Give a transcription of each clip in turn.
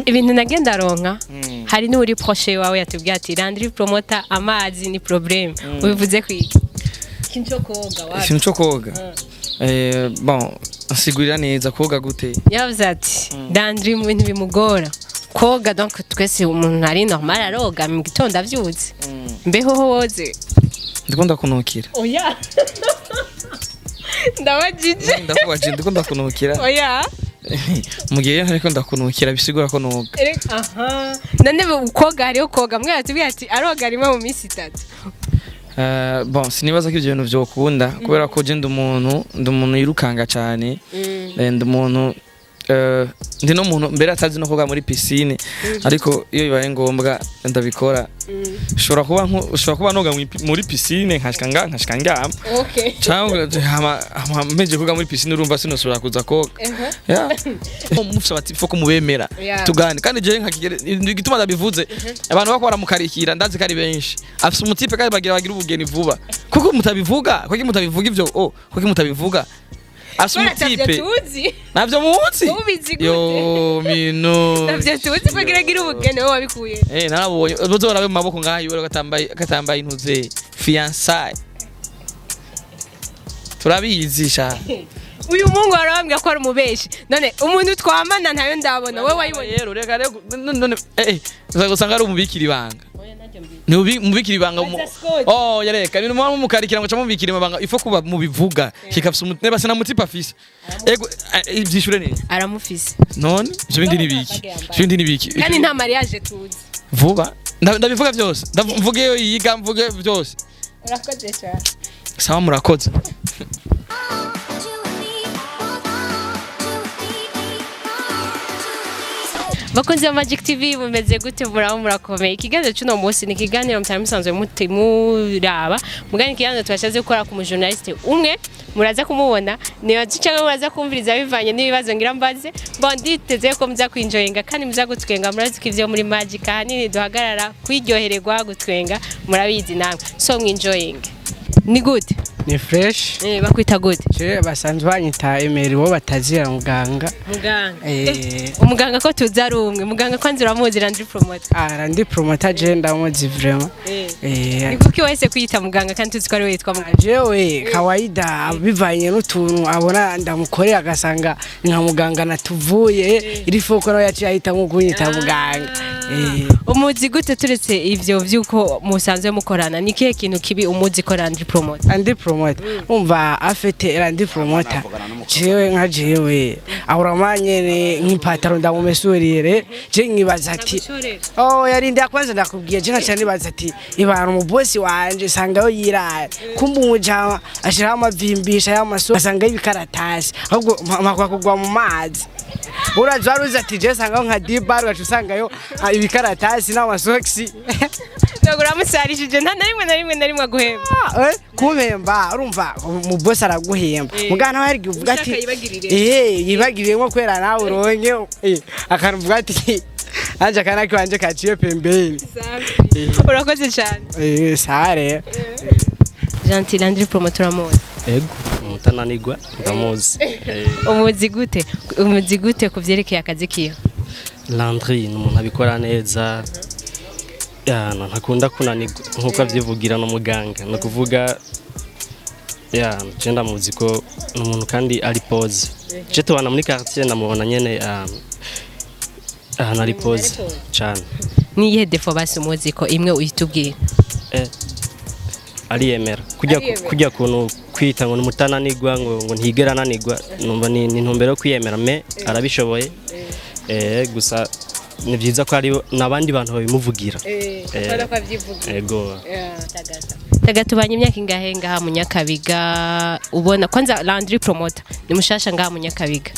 Ibintu nagenda aronka, hari n'uri proche wawe yatubwiye ati Landry Promoter amazi ni problème. Ubivuze kwiki? Ikintu cyo koga wapi? Ikintu cyo koga, bon, nsigurira neza, koga gute? Yavuze ati Landry mu bintu bimugora koga. Donc twese, umuntu ari normal aroga mu gitondo avyutse. Mbeho ho woze? Ndiko ndakunukira? Oya, ndabajije. Ndakubaje, ndiko ndakunukira? Oya. Mu gihe ntariko ndakunukira, bisigura ko noga. Aha, none koga, hariho koga mwe yatubwiye ati aroga rimwe mu minsi 3. Bon, sinibaza ko ivyo bintu vyokunda, kubera ko je ndi umuntu yirukanga cyane. Ndi umuntu, ndi no muntu mbere atazi no koga muri piscine, ariko iyo bibaye ngombwa ndabikora. Ushobora kuba noga muri piscine nkashika ndyama cyangwa hama mpejeje koga muri piscine, urumva sinosubira kuza koga. Yeah. Mufise bati foko mubemera. Tugane kandi je nkakigere igituma ndabivuze, abantu bako baramukarikira, ndazi ko ari benshi afise umutipe kandi bagira ubugeni vuba. Kuko mutabivuga, kuko mutabivuga ivyo, oh, kuko mutabivuga afise umutipe. Tuzi. Navyo muzi. Ubizi gute? Yo mino. Navyo tuzi ko agira ubugeni, wowe wabikuye? Eh, narabonye bozo barabe mu maboko ngaho iwe katambaye intuze fiançailles, turabizi sha. Uyu mungu arabambwira ko ari umubeshi. None umuntu twamana ntayo ndabona, wowe wayibonye? Rero reka rero, none uza gusanga ari umubikira ibanga, ni mubikira ibanga Aza Scott. Oh, yareka ibintu muba mumukarikira ngo camubikira amabanga, ifo kuba mubivuga kikafisa neba sina mutipa afise ego, ivyishure neza. Aramufise. None ivyo bindi ni biki? Ivyo bindi ni biki? Kandi nta mariage tuzi. Vuba ndabivuga byose. Mvuge iyo yiga, mvuge byose. Urakoze cyane. Sawa, murakoze. 2, 3, 4, 1, 2, 3, 4. Bakunzi ba Magic TV, mumeze gute? Muraho, murakomeye? Ikiganiro cy'uno munsi ni ikiganiro mutari musanzwe muraba mugani, ikiganiro twashatse gukora ku mujournaliste umwe. Muraza kumubona niba cyangwa muraza kumviriza bivanye n'ibibazo ngira mbaze. Bon, nditeze ko muza kwinjoyinga kandi muza gutwenga. Murazi ko ivyo muri Magic ahanini duhagarara kwiryohererwa, gutwenga, murabizi namwe. So mwinjoyinge. Ni gute? Ni fresh. Bakwita gute? Je basanzwe banyita Emery, bo batazira muganga. Muganga. Eh. Umuganga ko tuzi ari umwe, muganga kwanza uramuzi, Landry Promoter? Ah, ndi promoter, je ndamuzi vraiment. Ni kuki wahise kwiyita muganga kandi tuzi ko ari we witwa muganga? Jewe kawaida bivanye n'utuntu abona ndamukorera, agasanga ni nka muganga natuvuye iri foko, nawe yaciye ahitamo kunyita muganga. Umuzi gute? Turetse ivyo vy'uko musanzwe mukorana, ni kihe kintu kibi umuzi ko Landry Promoter? Andi promoter, umva, afite Landry Promoter, jewe nka jewe ahora nyene nk'ipataro ndamumesurire, je nkibaza ati oh, yarindira kwanza ndakubwiye. Je nkaca nibaza ati ibara umubosi wanje sangayo yirara, kumbe umujama ashiraho amavimbisha y'amaso, asangayo ibikaratasi, ahubwo mpakwa kugwa mu mazi. Uraza waruzi ati je sangayo nka dibar, ugaca usangayo ibikaratasi n'amasokisi. Ntabwo uramusarishije, nta na rimwe na rimwe na rimwe aguhemba? Kumpemba, urumva umubosi araguhemba, mugana nawe hari igihe uvuga ati Ushaka yibagirire. Yibagiriye nko kwera nawe uronke akantu uvuga ati anje akana kiwanje kaciye pembeni. Urakoze cyane. Sare. Gentil, Landry Promoter uramuzi? Ego, umutananigwa ndamuzi. Umuzi gute? Umuzi gute ku vyerekeye akazi kiwe? Landry ni umuntu abikora neza. Ya, ntakunda kunanirwa nkuko avyivugira, no muganga. Ni ukuvuga ya je ndamuzi ko ni umuntu kandi ari posé. Je tubana muri quartier, ndamubona nyene ahantu ari posé cane. Ni iyihe défaut basi umuzi ko imwe uhita? Ariyemera kujya. Ariyemera. Kujya kuntu kwita ngo numutananirwa, ngo ntigera ananirwa, numva ni intumbero yo kwiyemera, mais arabishoboye. Gusa ni byiza ko hari n'abandi bantu babimuvugira. Ko avyivugira. Ego. Tagata, tubanye imyaka ingahe ngaha mu Nyakabiga? Ubona kwanza Landry Promoter ni mushasha ngaha mu Nyakabiga,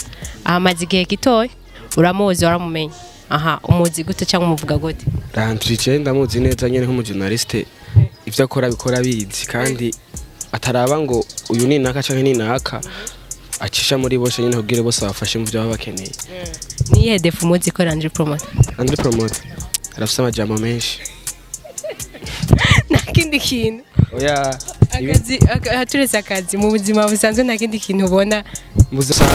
ahamaze igihe gitoya. Uramuzi, waramumenye aha, umuzi gute cyangwa umuvuga gute? Landry je ndamuzi neza nyene nk'umujournaliste. Ivyo akora abikora abizi, kandi ataraba ngo uyu ni naka canke ni naka, acisha muri bose nyene kugira bose abafashe mu vyo baba bakeneye. Ni iyihe défaut umuzi ko Landry Promoter? Landry Promoter arafise amajambo menshi. Nta kindi kintu? Oya. Akazi turetse akazi, mu buzima busanzwe nta kindi kintu ubona? Muzi usanga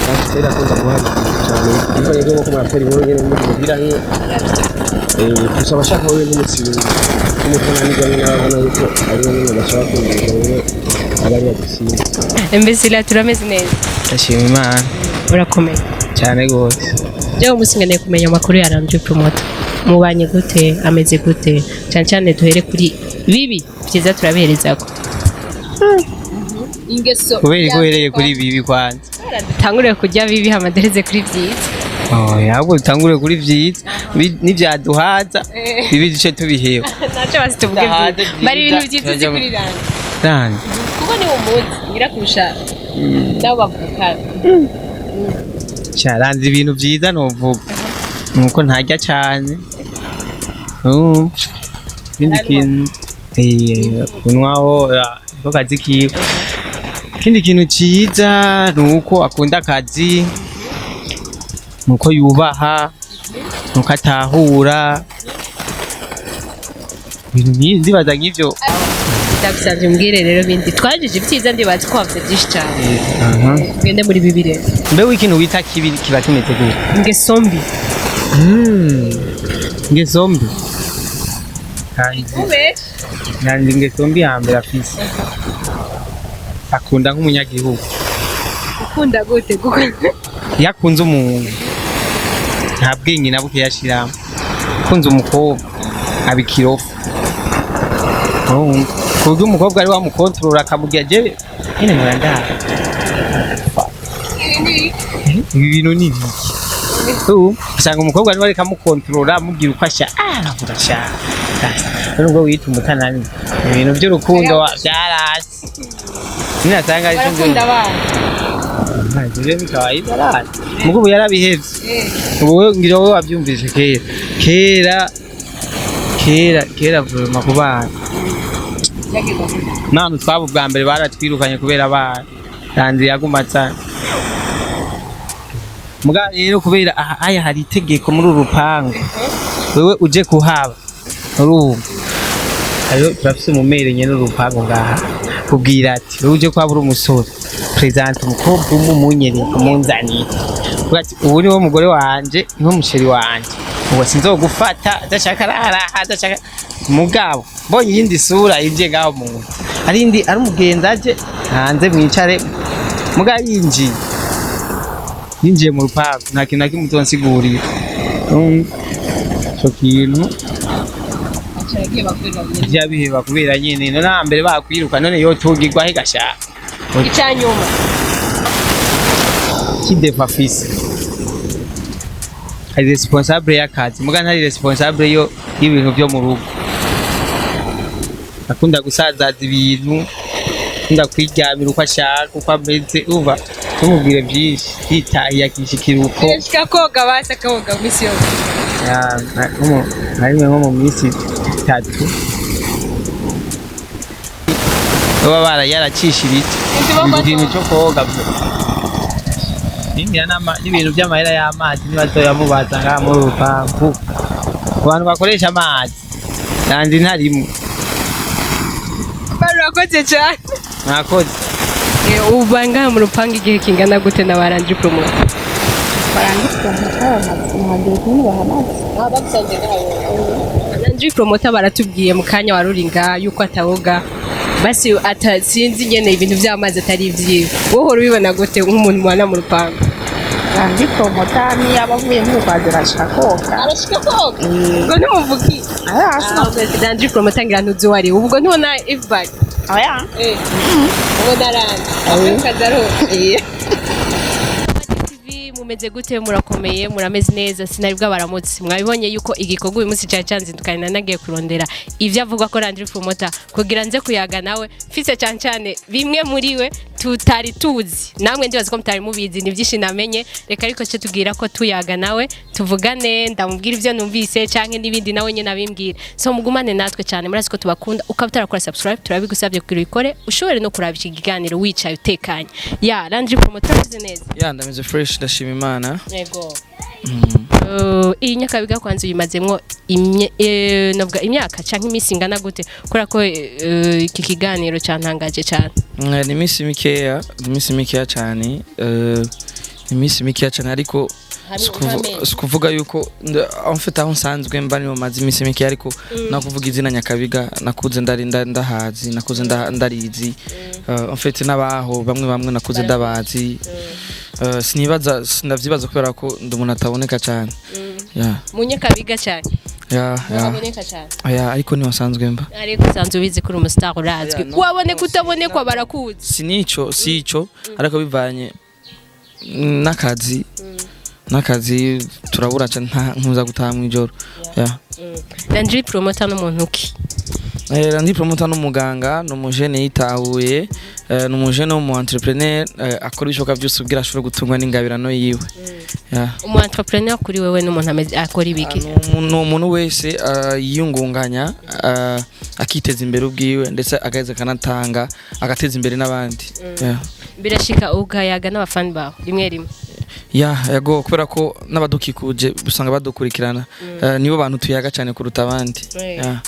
Landry akunda guhabwa cyane. Cyane bivanye n'uko muratera inkuru nyene muri muhira nke. Gusa abashaka wewe n'umutsinzi n'umutananirwa nyine ababona yuko ari we nyine bashaka kumviriza, wewe aba ari bagutsinze. Mbese turameze neza? Ndashima Imana. Urakomeye? Cyane rwose. Jewe umunsi nkeneye kumenya amakuru ya Landry Promoter. Mubanye gute? Ameze gute? Cyane cyane duhere kuri bibi, byiza turabiherezako. Ingeso. Kubera ko uhereye kuri bibi kwanza? Dutangure kurya bibi, hamadereze kuri byiza. Oya, ahubwo dutangure kuri vyiza. Nivyaduhaza bibi duce tubiheba. Ntacyo basi, tuvuge byiza. Bari ibintu byiza uzi kuri Landry. Nani? Kuko ni umuzi ngira kurusha nabo bavukana. Cyaranze ibintu vyiza novuga nuko ntarya cyane. Ikindi kintu, kunywaho niko kazi kiwe. Ikindi kintu ciza ni uko akunda akazi, ni uko yubaha, ni uko atahura ibintu nk'ibi, ndibaza nk'ivyo. Ndagusabye umbwire rero bindi twajije ibyiza, ndibaza ko wavuze byinshi cyane. Tugende muri bibi rero. Mbe ikintu wita kibi kiba kimeze gute? Ingeso mbi. Ingeso mbi. Nandi ingeso mbi ya mbere afise, akunda nk'umunyagihugu. Ukunda gute? Gukunda? Iyo akunze umuntu nta bwenge na buke yashiramo. Akunze umukobwa aba ikirofu. Urumva? Ku buryo umukobwa ari wamukontorora akamubwira jewe nyine murandara ibi bintu ni ibiki. Usanga umukobwa niwe ariko amukontorora, amubwira uko ashaka, aravuga ashaka. Nubwo wita umutanani, ibintu by'urukundo byarasi nyine asanga ari cyo. Barakunda abana. Ivyo bikaba yarasi, mugo ubu yarabihevye. Ubu wewe ngira wowe wabyumvise kera kera kera kera vraiment ku bana none twaba ubwa mbere baratwirukanye kubera abana kandi yaguma cyane. Muga rero kubera aha aya hari itegeko muri uru rupangu, wewe uje kuhaba urumva hariho turafise umumere nyene urupangu ngaha kubwira ati wewe uje kuhaba uri umusore, present umukobwa umwe umunyereka umunzanire. Uvuga ati ubu niwo mugore wanje, niwo musheri wanje, ubu sinzogufata adashaka araraha adashaka. Mugabo mbonye iyindi sura yinjiye ngaho mu nzu, ari indi, ari umugenzi aje hanze mwicare, mugabo yinjiye mu rupangu nta kintu na kimwe uzonsigurira. Ico kintu vyabiheba kubera nyene none hambere bakwiruka none yotugirwa he gashaka. Icyanyuma. Kidefa afise ari responsable y'akazi, muga ntari responsable yo y'ibintu vyo mu rugo. Akunda gusazaza ibintu, akunda kwiryamira uko ashaka, uko ameze. Uva tumubwire byinshi yitahiye akishikira uko. Ashika koga basi, akawoga iminsi yose? Ya, nka rimwe nko mu minsi 3 baba yaracishirije ikintu cyo koga byo. Ningira n'ibintu by'amahera y'amazi nibazoyamubaza ngaha muri uru rupangu ku bantu bakoresha amazi nandi ntarimwe. Barakoze cyane. Mwakoze. Uba ngaha mu rupangu igihe kingana gute na ba Landry Promoter? Nta gihe kinini bahamaze. Landry Promoter baratubwiye mu kanya waruri ngaha yuko atawoga basi ata sinzi nyene ibintu by'amazi atari ivyiwe. Wowe uhora ubibona gute nk'umuntu mubana mu rupangu? Landry Promoter niyo aba avuye mu Rwanda arashaka koga. Arashika koga ubwo ntimuvugi? Aya sina. Landry Promoter ngira ntuzi uwo ari we. Ubwo ntubona Ifbag? Oya. Ubona arandi kazaroga. TV mumeze gute? Murakomeye? Murameze neza? Sinari bwabaramutse. Mwabibonye yuko igikorwa uyu munsi cyari cyanzindukanye, nanagiye kurondera ivyo avuga ko Landry Promoter kugira nze kuyaga nawe mfise cyane cyane bimwe muri we tutari tuzi, namwe ndibaza ko mutari mubizi. Ni byinshi namenye. Reka ariko cyo tubwira ko tuyaga nawe, tuvugane, ndamubwira ivyo numvise canke n'ibindi nawe nyene abimbwira. So mugumane natwe cyane, murazi ko tubakunda. Ukaba utarakora subscribe, turabigusabye kugira ubikore, ushobore no kuraba iki kiganiro wicaye utekanye. Ya Landry Promoter, meze neza? Ya, ndameze fresh, ndashima Imana. Yego. Iyi Nyakabiga kwanza uyimazemwo novuga imyaka canke iminsi ingana gute? Kubera ko iki kiganiro cantangaje cyane. Ni iminsi mikeya, ni iminsi mikeya cyane. Iminsi mikeya cyane, ariko Hari si ukuvuga yuko en fait aho nsanzwe mba niho maze iminsi mikeya, ariko no kuvuga izina Nyakabiga nakuze ndari ndahazi, nakuze ndarizi. En fait n'abaho bamwe bamwe nakuze ndabazi. Sinibaza, sindavyibaza kubera ko ndi umuntu ataboneka cyane. Yeah. Mu Nyakabiga cyane? Yeah. Waboneka cyane? Yeah, ariko niho nsanzwe mba. Ariko usanzwe ubizi kuri umustar, urazwi. Yeah, no, Waboneka utabonekwa barakuzi. Sinico, sico, ariko bivanye n'akazi turabura cyane, nkuza gutaha mw'ijoro. Yeah. Landry Promoter n'umuntu ki? Landry Promoter n'umuganga, ni umujene yitahuye, ni umujene w'umu entrepreneur, akora ibishoboka byose kugira ashobore gutungwa n'ingabirano yiwe. Yeah. Umu entrepreneur kuri wewe n'umuntu ameze akora ibiki? Ni umuntu wese yiyungunganya, akiteza imbere ubwiwe, ndetse agaheza akanatanga, agateza imbere n'abandi. Yeah. Birashika ukayaga n'abafani bawe rimwe rimwe? Ya, yago, kubera ko n'abadukikuje usanga badukurikirana. Nibo bantu tuyaga cyane kuruta abandi. Yeah.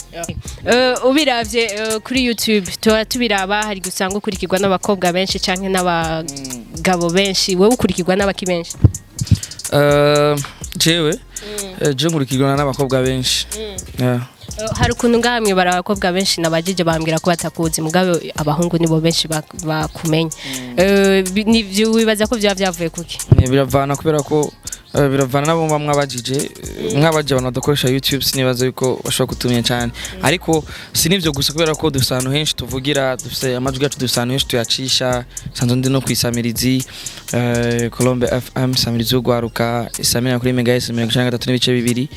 Ubiravye kuri YouTube tuba tubiraba, hari gusanga ukurikirwa n'abakobwa benshi canke n'abagabo benshi. Wewe ukurikirwa n'abaki benshi? Jewe nkurikirwa n'abakobwa benshi. Yeah. Hari ukuntu ngahamwe bari abakobwa benshi nabajije bambwira ko batakuzi, mugabo abahungu nibo benshi bakumenya. Nivyo wibaza ko vyaba vyavuye kuki? Biravana kubera ko biravana nabo muba mwabajije. Mwabajije abantu badakoresha YouTube, sinibaza yuko bashobora kutumenya cyane, ariko si n'ivyo gusa, kubera ko dufise ahantu henshi tuvugira, dufise amajwi yacu, dufise ahantu henshi tuyacisha. Sanzwe ndi no kwisamirizi, Colombe FM, samirizi y'ugwaruka, isamira kuri Mega S 93.2,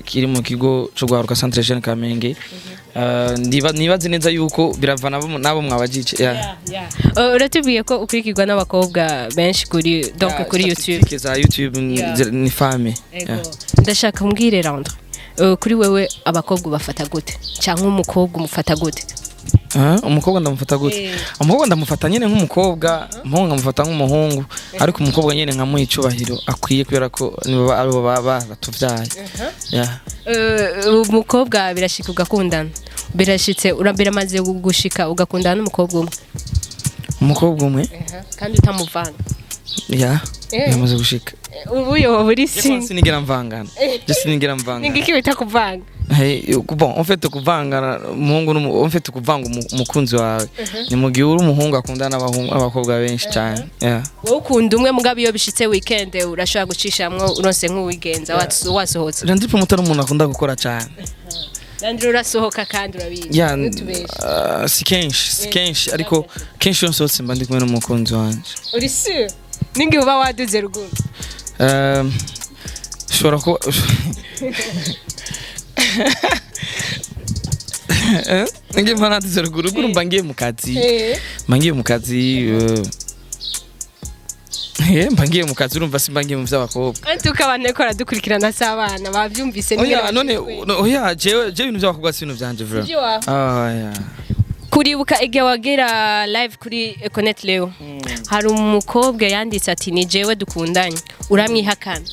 kiri mu kigo co gwaruka Centre Jeune Kamenge. Nibaze neza yuko biravana nabo mwabajije. Yeah. Uratubwiye ko ukurikirwa n'abakobwa benshi kuri, donc Yeah, kuri YouTube. Statistiques za YouTube ni fame. Ego. Yeah. Ndashaka umbwire Landry, kuri wewe abakobwa ubafata gute, cyangwa umukobwa umufata gute? Ah, umukobwa ndamufata gute? Umukobwa ndamufata nyine nk'umukobwa, umuhungu nkamufata nk'umuhungu, ariko umukobwa nyine nkamuha icubahiro akwiye kubera ko nibo aribo baba baratuvyaye. Yeah. Umukobwa birashika ugakundana, birashitse biramaze gushika ugakundana n'umukobwa umwe? Umukobwa umwe? Kandi utamuvanga? Yeah. Yamaze gushika. Ubu yoba uri Je single? Sinigera mvangana. Je sinigera mvangana. Ni ngiki wita kuvanga? Hey, bon, en fait kuvangana umuhungu en fait kuvanga umukunzi wawe ni mu gihe uri umuhungu akundana n'abahungu n'abakobwa benshi cyane. Yeah. Wowe ukunda umwe, mugabo iyo bishitse weekend urashobora gucishamwo uronse nk'uwigenza wasohotse? Landry Promoter ni umuntu akunda gukora cyane. Landry urasohoka kandi urabizi? Yeah, Ntutubeshe. Si kenshi, ariko kenshi iyo nsohotse mba ndi kumwe n'umukunzi wanje. Uri sûr? Ningi uba waduze ruguru? Ushobora kuba ngiye mba naduze ruguru, ruguru mba ngiye mu kazi, mba ngiye mu kazi, mba ngiye mu kazi, urumva simba ngiye mu vy'abakobwa. Antuka abantu bariko baradukurikirana si abana bavyumvise. Oya, none oya, jewe ibintu vy'abakobwa si ibintu vyanje vraiment. Ivy'iwawe. Ah, yeah. Kuribuka igihe wagira live kuri Econet Leo, hari umukobwa yanditse ati ni jewe dukundanye, uramwihakana.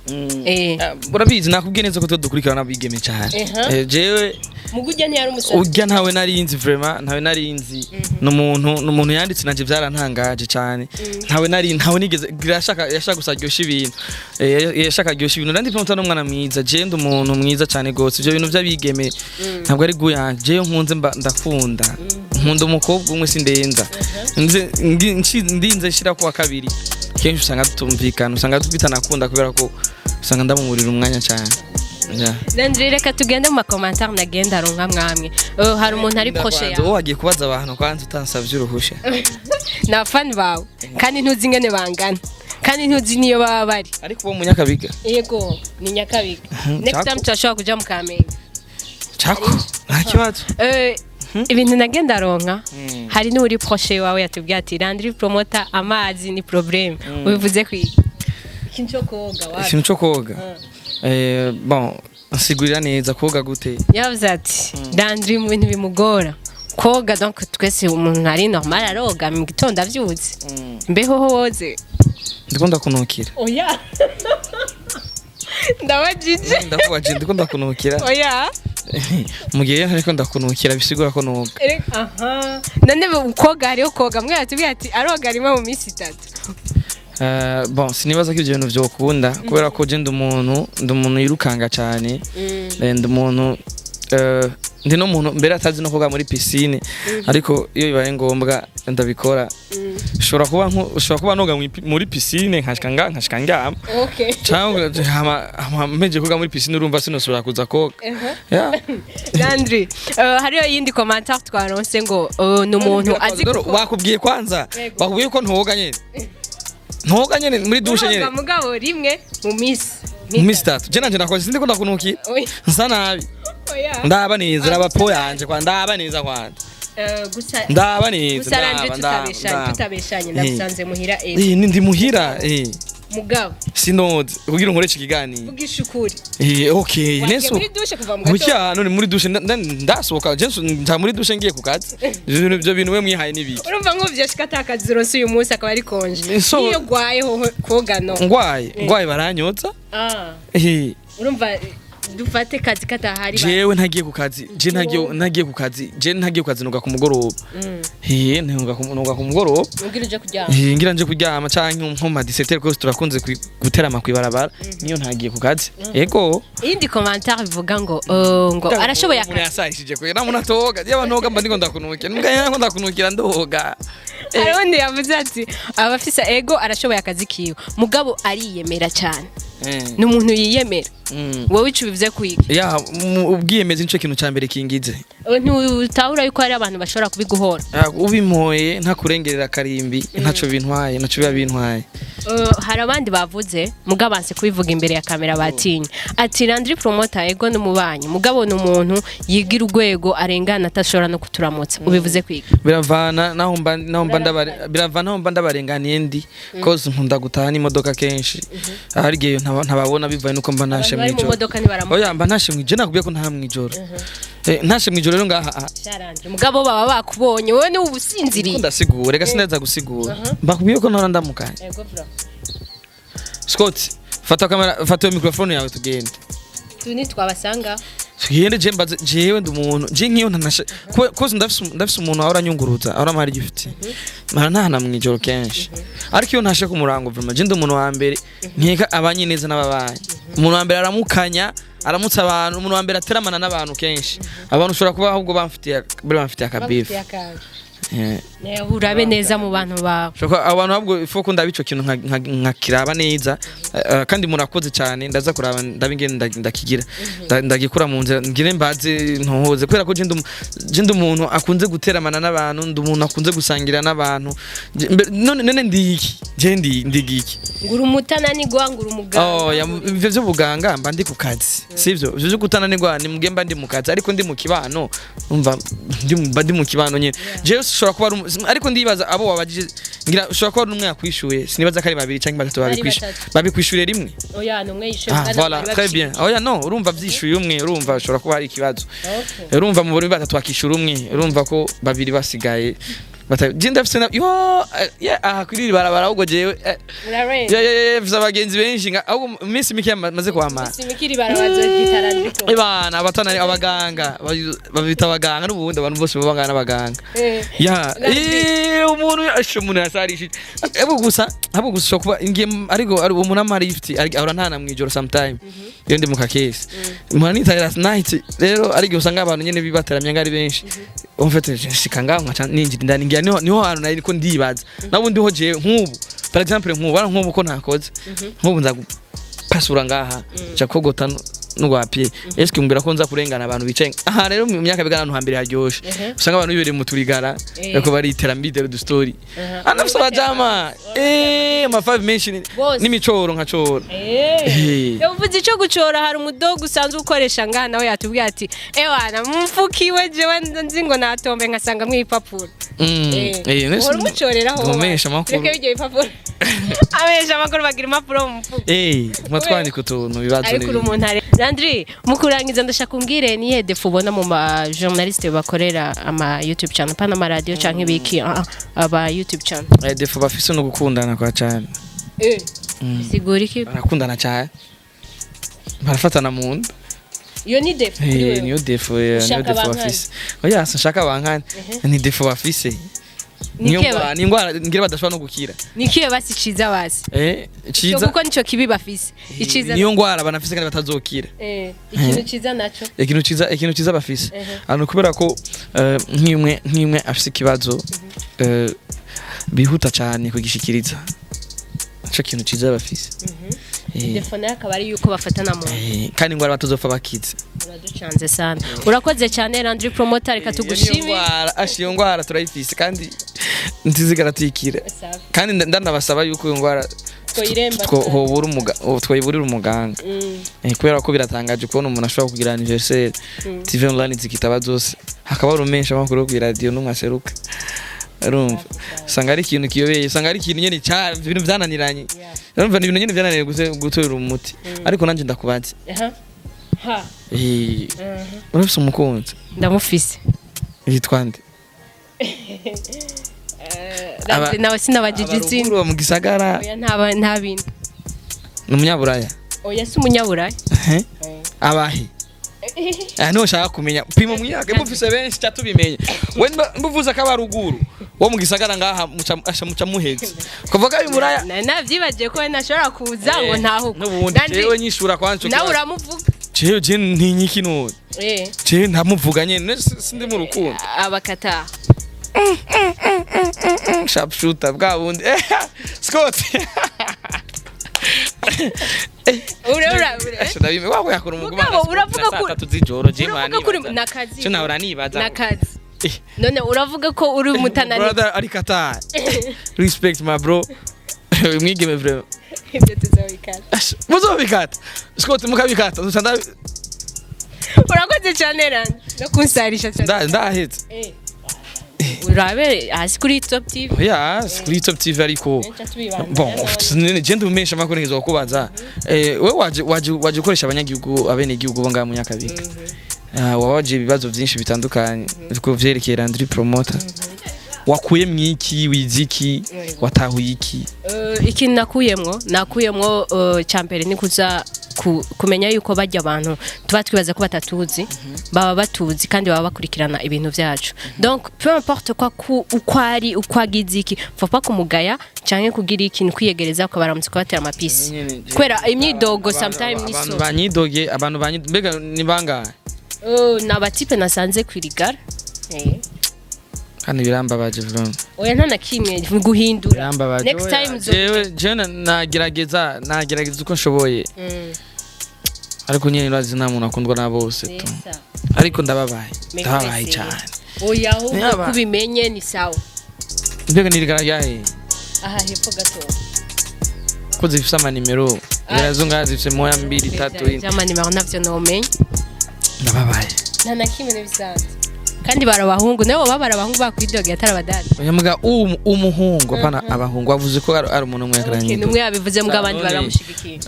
Ah, urabizi nakubwiye neza ko twe dukurikirana abigeme cyane. Jewe Mugujya ntiyari umusazi? Urya ntawe narinzi vraiment, ntawe narinzi. Ni umuntu yanditse, nanje byarantangaje cyane. Ntawe nari, ntawe nigeze yashaka gusa aryoshya ibintu. Yashaka aryoshya ibintu. Nandi Promoter n'umwana mwiza, je ndi umuntu mwiza cyane gose. Ibyo bintu by'abigeme ntabwo ari guyanje. Jewe nkunze mba ndakunda, nkunda umukobwa umwe, sindenza. Ndinze nshira kuwa kabiri, kenshi usanga tutumvikana, usanga bitanakunda kubera ko usanga ndamumurira umwanya cyane. Yeah. Landry, reka tugende mu makomantar nagenda aronka mwamwe. Hari umuntu ari proche Kwanza yawe. wowe wagiye kubaza abantu kwanza utansavye uruhusha. Ni abafani bawe kandi ntuzi ingene bangana, kandi ntuzi niyo baba bari. Ariko uwo Munyakabiga? Yego, ni Nyakabiga. Next Chako. time turashobora kuja mu Kamenge. Chako, nta kibazo. Ibintu nagenda aronka, hari n'uri proche wawe yatubwiye ati Landry Promoter amazi ni problème. Ubivuze kwiki, ikintu cyo koga wapi? Ikintu cyo koga, bon, nsigurira neza, koga gute? Yavuze ati Landry mu bintu bimugora koga. Donc twese umuntu ari normal aroga mu gitondo avyutse, mbeho ho woze? Ndiko ndakunukira? Oya, ndabajije. Ndakubaje, ndiko ndakunukira? Oya. Mu gihe ntariko ndakunukira bisigura ko noga. Aha, none koga, hariho koga mwe yatubwiye ati aroga rimwe mu minsi 3. Bon, sinibaza ko ivyo bintu vyokunda, kubera ko je ndi umuntu yirukanga cyane. Ndi umuntu, ndi n'umuntu mbere atazi no koga muri piscine, ariko iyo bibaye ngombwa ndabikora. Ushobora kuba noga muri piscine, nkashika ndyama, cyangwa hama mpejeje koga muri piscine, urumva sinosubira kuza koga. Yeah. Landry, hariyo yindi commentaire twaronse ngo ni umuntu azi Dore, bakubwiye kwanza, bakubwiye ko ntoga nyene, ntoga nyene muri douche nyene. Uroga mugabo rimwe mu misi. Mu minsi 3 je nanje nakoze, sindiko ndakunukiye. Oya. Nsa nabi? Oya. Ndaba neza, raba po yanje kwa, ndaba neza kwanza. Gusa Ndaba neza. gusa Landry, Ndaba, ndaba, tutabeshanye, ndaba. tutabeshanye, ndagusanze muhira ejo. Ni ndi muhira. Mugabo Sinoze kugira unkoreshe ikiganiro. Vugisha ukuri. Okay. Wagiye Neso muri douche kuva mu gatondo? Bucya none muri douche ndasohoka, je nja muri douche ngiye ku kazi. Ivyo bintu we mwihaye nibiki? Urumva nk'uvyo shika atakazi uronse uyu munsi akaba ari congé. So- Niyo gwaye hoho koga no? Ngwaye baranyotsa. Ah. Urumva dufate kazi katahari Jewe ntagiye ku kazi, je ntagiye ku kazi, nuga ku mugoroba. Nuga ku mugoroba. Ubwira uje kuryama. Ngira nje kuryama canke nko ma 17, kose turakunze guterama kwibarabara niyo ntagiye ku kazi. Ego. Iyindi commentaire ivuga ngo ngo arashoboye Umuntu akazi. yasayishije ko namuntu atoga, yaba ntoga mba ndiko ndakunukira, mbwa nko ndakunukira ndoga. Hari undi yavuze ati abafise ego arashoboye akazi kiwe, mugabo ariyemera cyane. Ni umuntu yiyemera. Wowe ico bivuze kwiga? Ya, ubwiyemezi nico kintu ca mbere kingize. Ntutahura yuko hari abantu bashobora kubiguhora? Ah, ubimpoye ntakurengerera karimbi, ntaco bintwaye, ntaco biba bintwaye. Hari abandi bavuze mugabo banse kubivuga imbere ya kamera, batinya, ati Landry Promoter ego n'umubanyi, mugabo ni umuntu yigira urwego arengana, atashobora no kuturamutsa. Ubivuze kwiga? Biravana naho mba ndabarenganiye, ndi cause nkunda gutaha n'imodoka kenshi, hari igihe ntababona bivaye nuko mba ntashe Abantu bari mu mw'ijoro. modoka ntibaramuka. Oya, mba ntashe mw'ijoro, nakubwiye ko ntaha mw'ijoro. Ntashe mw'ijoro rero ngaha, ah, Sha mugabo baba bakubonye, wowe ni ubusinziriye. Ndasigura, reka sineza gusigura, mbakubwiye ko ntora ndamukanye. Ego bro. Scott, fata kamera, fata iyo microphone yawe tugende. Tu nitwabasanga. Tugende, je mbaze, jewe ndi umuntu, je nkiyo ntanashe cause ndafise umuntu ahora anyunguruza, ahora ampa igifiti, mpora ntahana mw'ijoro kenshi, ariko iyo ntashe ku murango, vraiment je ndi umuntu wa mbere nkeka abanye neza n'ababanyi, umuntu wa mbere aramukanya, aramutsa abantu, umuntu wa mbere ateramana n'abantu kenshi. Abantu ushobora kuba ahubwo bamfitiye, bari bamfitiye akabifu. Urabe neza mu bantu bawe. Shoko abantu ahubwo ifo ko ndaba ico kintu nkakiraba neza. Kandi murakoze cyane, ndaza kuraba ndabe ingene ndakigira, ndagikura mu nzira, ngire mbaze ntohoze, kubera ko je ndi umuntu akunze guteramana n'abantu, ndi umuntu akunze gusangira n'abantu. None ndi iki? Je ndi iki? Ngura umutananigwa, ngura umuganga? Oh, ya, ivyo vy'ubuganga mba ndi ku kazi, sivyo? Ivyo vyo kutananirwa ni mugihe mba ndi mu kazi, ariko ndi mu kibano, umva mba ndi mu kibano nyene. Jewe ushobora kuba ari ariko ndibaza abo wabajije, ngira ushobora kuba ari umwe yakwishuye, sinibaza ko ari babiri canke batatu Bari babikwishuye. batatu. Babikwishyuriye rimwe? Oya, ni umwe yishuye. Ah, Kandi voilà, bari très bien. Oya, no, urumva vyishuye umwe, urumva ushobora kuba hari ikibazo. Urumva mu buri batatu akishura umwe, urumva ko babiri basigaye. Je ndafise na yo, yeah, aha kuri iri barabara ahubwo jewe, Urarenze. ya, mfise abagenzi benshi ahubwo mu minsi mike maze kwamara. Simikiri barabaza gitara ndiko. Ibana abatana abaganga, babita abaganga n'ubundi abantu bose baba bangana n'abaganga. Ya, umuntu ashe, umuntu yasarishije. Abo gusa ushobora kuba ngiye, ariko ari umuntu amara ifiti ahora ntana mwijoro sometime. Iyo ndi mu kakesi. Mpora nitarira night rero, ariko usanga abantu nyene bibateramye ngo ari benshi. En fait, shika ngaho nkaca ninjira indani, ngira niho hantu nari ko ndibaza. Nabundi ho jewe nk'ubu, par exemple nk'ubu bara nk'ubu ko ntakoze. Nk'ubu nza gupasura ngaha, nca kogota n'urwapiye. Eske mbwira ko nza kurengana abantu bicaye aha rero mu myaka bigana, ahantu hambere haryoshe, usanga abantu bibereye mu turigara, ariko baritera mbidero du story, anafise abajama, amafavi menshi Bose. n'imicoro nkacora. Uvuze ico gucora, hari umudogo usanzwe ukoresha ngaha, nawe yatubwiye ati ewana mumfukiwe, jewe nzi ngo natombe nkasanga mw'ipapuro. Uhora umucoreraho? Umumenyesha amakuru. Reka ibyo bipapuro, abesha amakuru bagira impapuro mu mufuko. Mwa twandika utuntu ibibazo Ariko uri n'ibindi. umuntu are Landry, mu kurangiza ndashaka umbwire niye défaut ubona mu ma journaliste bakorera ama YouTube channel, pana ama radio canke ibiki, aba YouTube channel. Défaut bafise no gukundana kwa cyane. Sigura iki? Barakundana cyane, barafatana mu nda. Iyo ni défaut kuri wewe? Niyo défaut, niyo Ushaka défaut bankane? bafise. Oya, sinshaka bankane, ni défaut bafise. Niyo Nikiye ngwara, ni ingwara ngira badashobora no gukira. Nikiye basi ciza basi. Ciza. Kuko nico kibi bafise. Iciza. Niyo ngwara banafise kandi batazokira. Ikintu ciza naco. Ikintu ciza bafise ahantu, kubera ko nk'imwe afise ikibazo, bihuta cyane kugishikiriza. Nico kintu ciza bafise. Défaut nayo akaba ari yuko bafatana mu Kandi ingwara batazopfa bakize. Uraducanze sana. Urakoze cyane, Landry Promoter, reka Iyo niyo tugushimire. ngwara, ashi, iyo ngwara turayifise kandi ntizigara tuyikira. Safi. Kandi ndanabasaba yuko iyo ngwara Twoyiremba. hobura twoyiburira umuganga. Kubera ko biratangaje kubona umuntu ashobora kugira anniversaire, TV online zikitaba zose, hakaba hari umenshi amakuru yo kw'iradiyo n'umwe aseruka. Urumva usanga ari ikintu kiyobeye, usanga ari ikintu nyene ibintu vyananiranye. Urumva ni ibintu nyene vyananiranye gutorera umuti. Ariko nanje ndakubaze. Aha. Ha. Urafise umukunzi? Ndamufise. Yitwa nde? Landry, nawe sinabajije izina. Abaruguru mu gisagara? Oya, nta bintu. Ni umunyaburaya? Oya, si umunyaburaya. Ehe. Abahe? Ah, ntushaka kumenya pima mwiyage mufise benshi ca tubimenye. We mbuvuze ko abaruguru wo mu gisagara ngaha muca asha muca muheze kuvuga ko buraya. Navyibagiye ko we ntashobora kuza ngo ntahuko. N'ubundi jewe nyishura kwanco. Nawe uramuvuga. Jewe je ntinyiki none? Jewe ntamuvuga nyene, sindi mu rukundo. Abakata. Sharpshooter bwa bundi Scott. Ure ura ure. Asha, ndabime wako yakora umuguma. Mugabo, uravuga ko- saa 3 z'ijoro je. Uravuga ko uri nakazi. Je nahora nibaza. Nakazi. None uravuga ko uri umutanani. Brother ari Qatar, respect my bro, mwigeme vraiment. Ibyo tuzabikata. Asha, muzobikata Scott, mukabikata nzoca Urakoze cyane Randi no kunsarisha cyane. Ndahetse. Urabe hasi kuri Top TV. Ya, kuri Top TV, ariko bon, nene je ndumesha makuru ngizo kubaza. We waje gukoresha abanyagihugu, abenegihugu bo ngaha mu Nyakabiga. Ah, wabaje ibibazo byinshi bitandukanye ko vyerekeye Landry Promoter. Wakuye mwiki, wiziki, watahuye iki? Ikintu nakuyemwo cya mbere ni kuza kumenya yuko bajya abantu tuba twibaza ko batatuzi baba batuzi kandi baba bakurikirana ibintu byacu. Donc peu importe quoi, uko ari, uko agize iki, faut pas kumugaya canke kugira ikintu, kwiyegereza ukabaramutsa, ukabatera amapisi, kubera imyidogo sometimes Abantu niso. banyidoge, abantu banyidoge mbega ni bangahe? Ni abatipe nasanze kwirigara. Kandi birambabaje vraiment. Oya, nta na kimwe guhindura. Birambabaje. Next time Jewe nagerageza uko nshoboye, ariko nyine urazi nta muntu akundwa na bose tu. Ariko ndababaye, ndababaye cyane. Oya, ahubwo Yaba. kubimenye ni sawa. Mbega nirigara ryahe? Aha hepfo gato. Ko zifise amanimero zirazo ngaha, zifise moya, mbili, tatu, ine. Vy'amanimero navyo nomenya. Ndababaye. Nta na kimwe, n'ibisanzwe kandi bari abahungu nabo baba bari abahungu bakwidogeye atari abadada. Oya, muga umuhungu, apana abahungu. Wavuze ko ari umuntu umwe Okay, yakaranye. numwe yabivuze mbwa abandi None. baramushigikiye.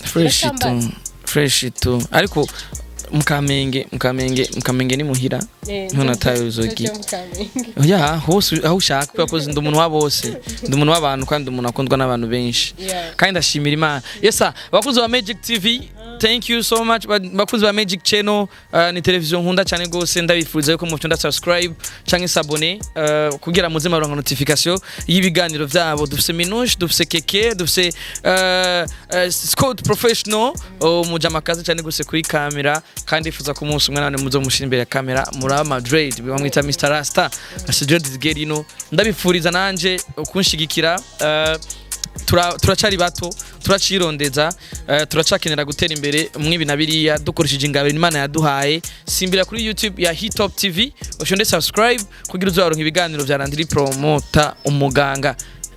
Fresh tu. Urasambaza. Fresh tu, ariko mukamenge ni muhira. Niho nataye uruzogi. Oya, hose aho ushaka, kubera ko ndi umuntu wa bose, ndi umuntu w'abantu kandi ndi umuntu akundwa n'abantu benshi. Kandi ndashimira Imana. Yesa, bakunzi ba Magic TV, thank you so much. Bakunzi ba Magic Channel, ni television nkunda cyane gose. Ndabifuriza yuko mufite subscribe canke s'abonner, kugira muze maronka notification y'ibiganiro vyabo. Dufise Minouche, dufise Keke, dufise Scott Professional, umujamakazi cyane gose kuri kamera. Kandi ifuza ko umunsi umwe namwe muzo mushira imbere ya kamera muri Madrid, bamwita Mr Rasta Dread Gerino. Ndabifuriza nanje kunshigikira. Turacari bato, turacirondeza, turacakenera gutera imbere mwibi na biriya dukoresheje ingabire Imana yaduhaye. Simbira kuri YouTube ya Hitop TV, ushonde subscribe kugira uzaronka ibiganiro vya Landry Promoter umuganga.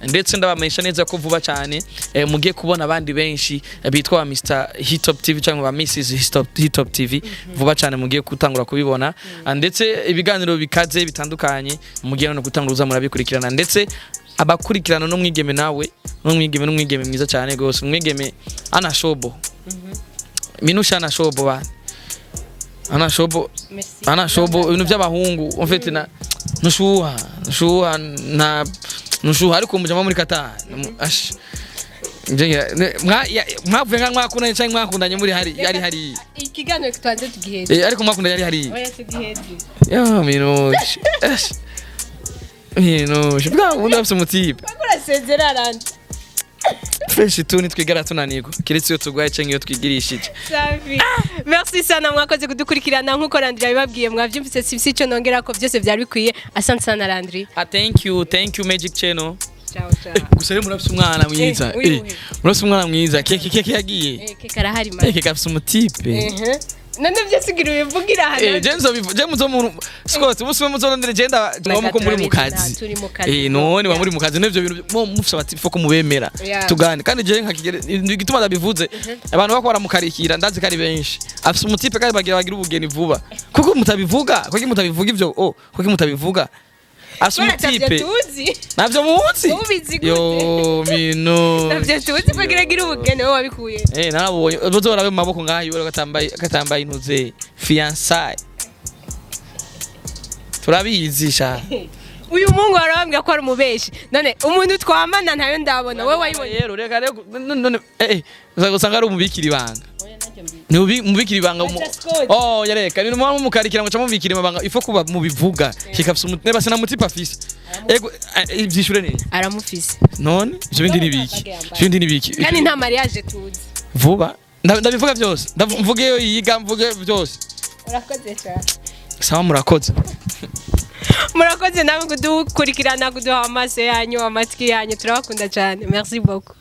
Ndetse ndabamenyesha neza ko vuba cyane mugiye kubona abandi benshi bitwa ba Mr Hitop TV cyangwa ba Mrs Hitop TV. Vuba cyane mugiye gutangura kubibona. Ah, ndetse ibiganiro bikaze bitandukanye mugiye no gutangura uza murabikurikirana. Ndetse abakurikirana n'umwigeme nawe n'umwigeme mwiza cyane gose, umwigeme ana shobo minusha, ana shobo ba ana shobo, ana shobo ibintu by'abahungu en fait na nushuha na nushuha, ariko mujama muri Qatar. Ash, mwavuye nka mwakundanye cyangwa mwakundanye muri hari yari hari? Ikiganiro kitwanze tugiheze. Ariko mwakundanye yari hari? Oya, tugiheze. Ya Minusha. Ash. No, bwa ubundi afise umutipe. Urasezera Landry. Fresh tu, nitwigara tunanirwa keretse iyo turwaye canke iyo twigirishije. Safi. Merci sana, mwakoze kudukurikirana. Nkuko Landry yabibabwiye, mwavyumvise, si icyo nongera ko byose byari bikwiye. Asante sana, Landry. Ah, thank you, thank you, Magic Channel. Ciao ciao. Gusa rero murafise umwana mwiza. Eh, uyu uhe? Murafise umwana mwiza. Keke, keke yagiye. Eh, keke arahari man. Keke gafise umutipe. Ehe. None byose ugira ubivugira hano. Je nzobivu je muzo mu Scott umunsi umwe muzorondere je nda ngombwa ko muri mu kazi. Turi mu kazi. None wa muri mu kazi n'ivyo bintu mo mufise abati foko mubemera. Yeah. Tugane kandi je nka kigere igituma ndabivuze, abantu bako baramukarikira, ndazi ko ari benshi. Afise umutipe kandi bagira ubugeni vuba. Kuko mutabivuga, kuko mutabivuga ivyo, oh, kuko mutabivuga. Afise umutipe. Tuzi. Navyo muzi. Ubizi gute? Yo mino. Navyo tuzi kugira agira ubugeni, wowe wabikuye. Narabonye bazorabe mu maboko ngaho iwe katambaye intuze fiançailles. Turabizi sha. Uyu mungu arabambwira ko ari umubeshi. None umuntu twamana ntayo ndabona, wowe wayibonye? Rero reka rero none usanga ari umubikira ibanga. Ni umubikira ibanga Scott. Oh, yareka ni umwana mumukarikira ngo camubikira amabanga ifo kuba mubivuga kikafisa neba sina mutipa afise. Ego, ivyishure ni Aramufise. None ivyo bindi ni biki? Ivyo bindi ni biki? Kandi nta mariage tuzi. Vuba ndabivuga byose. Mvuge iyo yiga, mvuge byose. Urakoze cyane. Sawa, murakoze. Murakoze nawe kudukurikirana, kuduha amaso yanyu, amatwi yanyu. Turabakunda cyane. Merci beaucoup.